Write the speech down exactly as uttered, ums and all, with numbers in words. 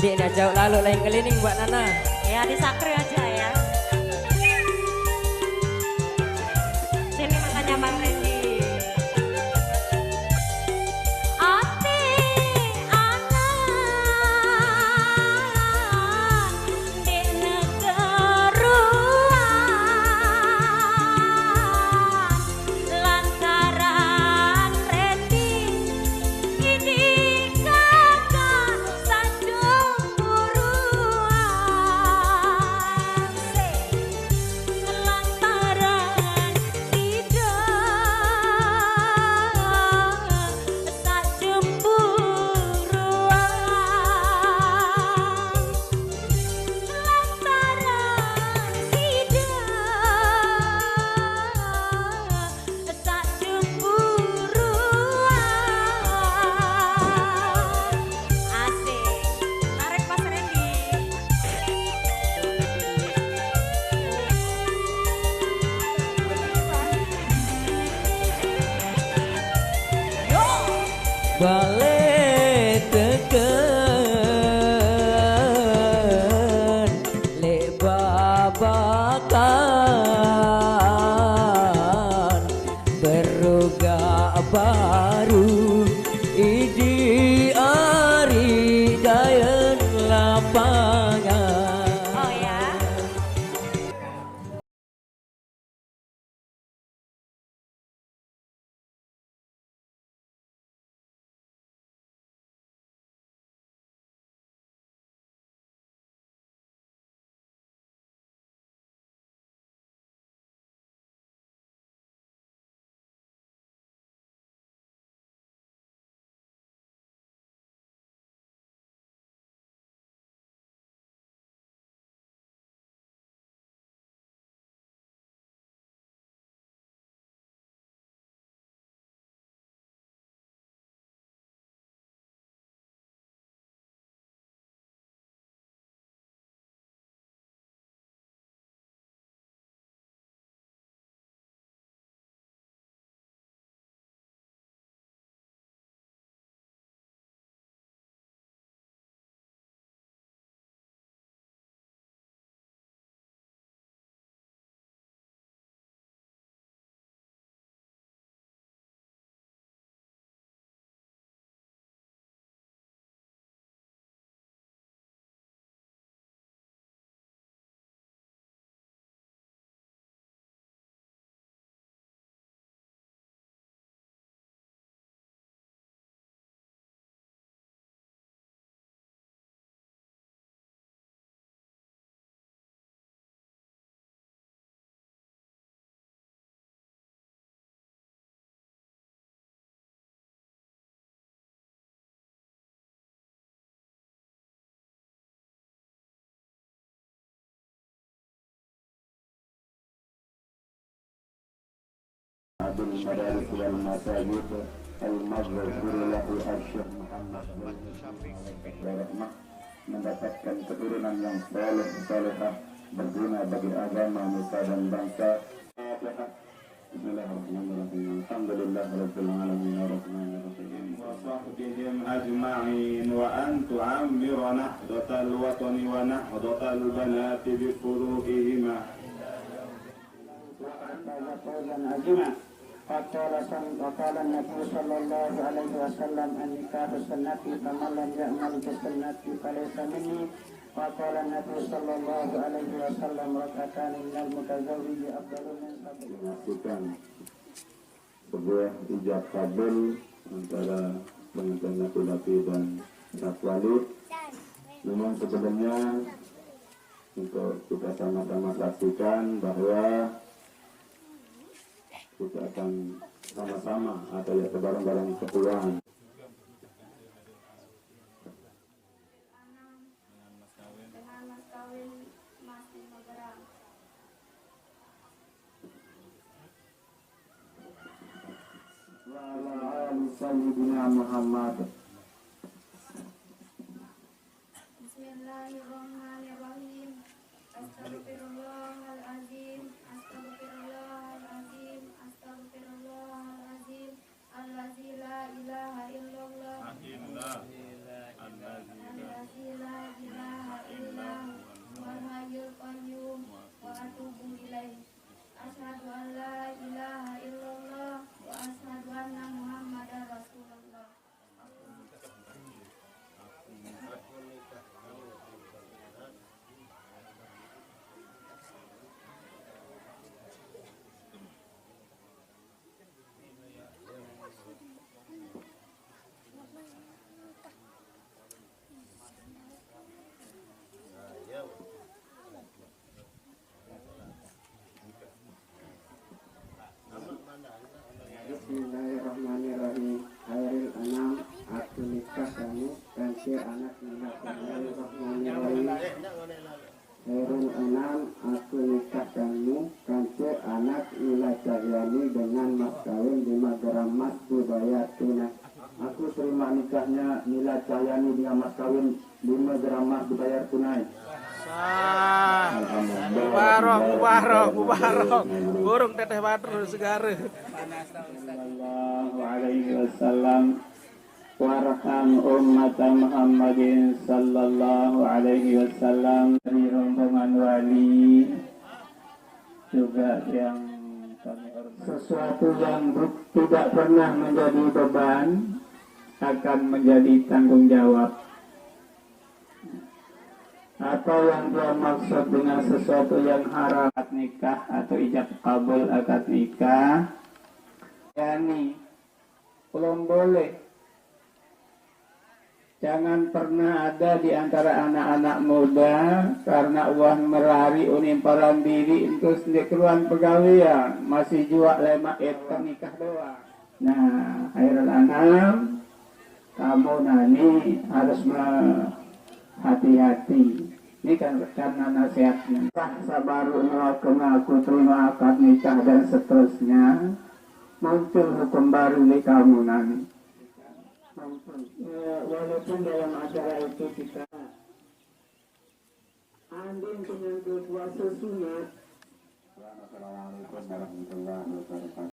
Dek, dah jauh lalu lain keliling buat Nana. Ya, di Sakra aja ya. Sini makanya Bang Randy. Ati anak di negara lantaran Randy. Idi kakak sacemburuan se lantaran ida sacemburuan lantaran sida sak cemburuan. Asik. Tarik Mas Randy. Yo. Balik teken lek babakan berugak baru idi ari dayan lapangan. Oh ya. Abdul Madaris wal Masajid al-Maghfur lahu Al-Syekh Muhammad Zainul Rahmah mendapatkan keturunan yang saleh salehah berguna bagi agama, nusa dan bangsa. Bismillahirrahmanirrahim. Alhamdulillahirabbil alamin arrahmanirrahim. Wa sahbihim ajma'in wa an tu'ammira nahdatal watani wa nahdatal banati bi furu'ihima. Wa an tazawajan ajma. Wa qala san-, wa qala Nabi sallallahu alaihi wasallam, "An-nikahu sunnati, faman lam ya'mal bi sunnati falaysa minni." Wa qala Nabi sallallahu alaihi wasallam, "Rak'atani minal mutazawwiji afdalu min sab'in." Menyaksikan sebuah ijab kabul antara pengantin laki-laki dan sah walid. Namun sebelumnya, untuk kita sama-sama saksikan bahwa kita akan sama-sama atau ya bareng-bareng sepuan. Dengan mas kawin, dengan mas kawin mas lima gram. Wa ala ali Sayyidina Muhammad. Bismillahirrahmanirrahim. Astaghfirullahalazim, astaghfirullahalazim, astaghfirullahalazim. Allazi la ilaha illallah. Illa. Allazi la Emas dibayar tunai. Aku terima nikahnya Nila Cahyani dengan mas kawin lima gram emas dibayar tunai. Sah. Mubarok, mubarok, mubarok. Burung teteh batur segara. Sallallahu alaihi wasallam. Warham ummata Muhammadin sallallahu alaihi wasallam. Dari rombongan wali juga yang kami hormati. Sesuatu yang bu- tidak pernah menjadi beban akan menjadi tanggung jawab. Apa yang dia maksud dengan sesuatu yang haram? Akad nikah atau ijab kabul akad nikah. Yani, belum boleh. Jangan pernah ada di antara anak-anak muda karena uang merari uning paran diri, terus di keruan pegawaian masih jual lemak etan nikah doang. Nah, Khairul Anam, kamu nani harus hati-hati. Ini kan karena nasihatnya. Sah sabaru neraka aku terima akad nikah dan seterusnya. Muncul hukum baru di kamu nani. Muncul. Eh, walaupun dalam acara itu kita andin penyangkut puasa sunat. Assalamualaikum warahmatullahi wabarakatuh.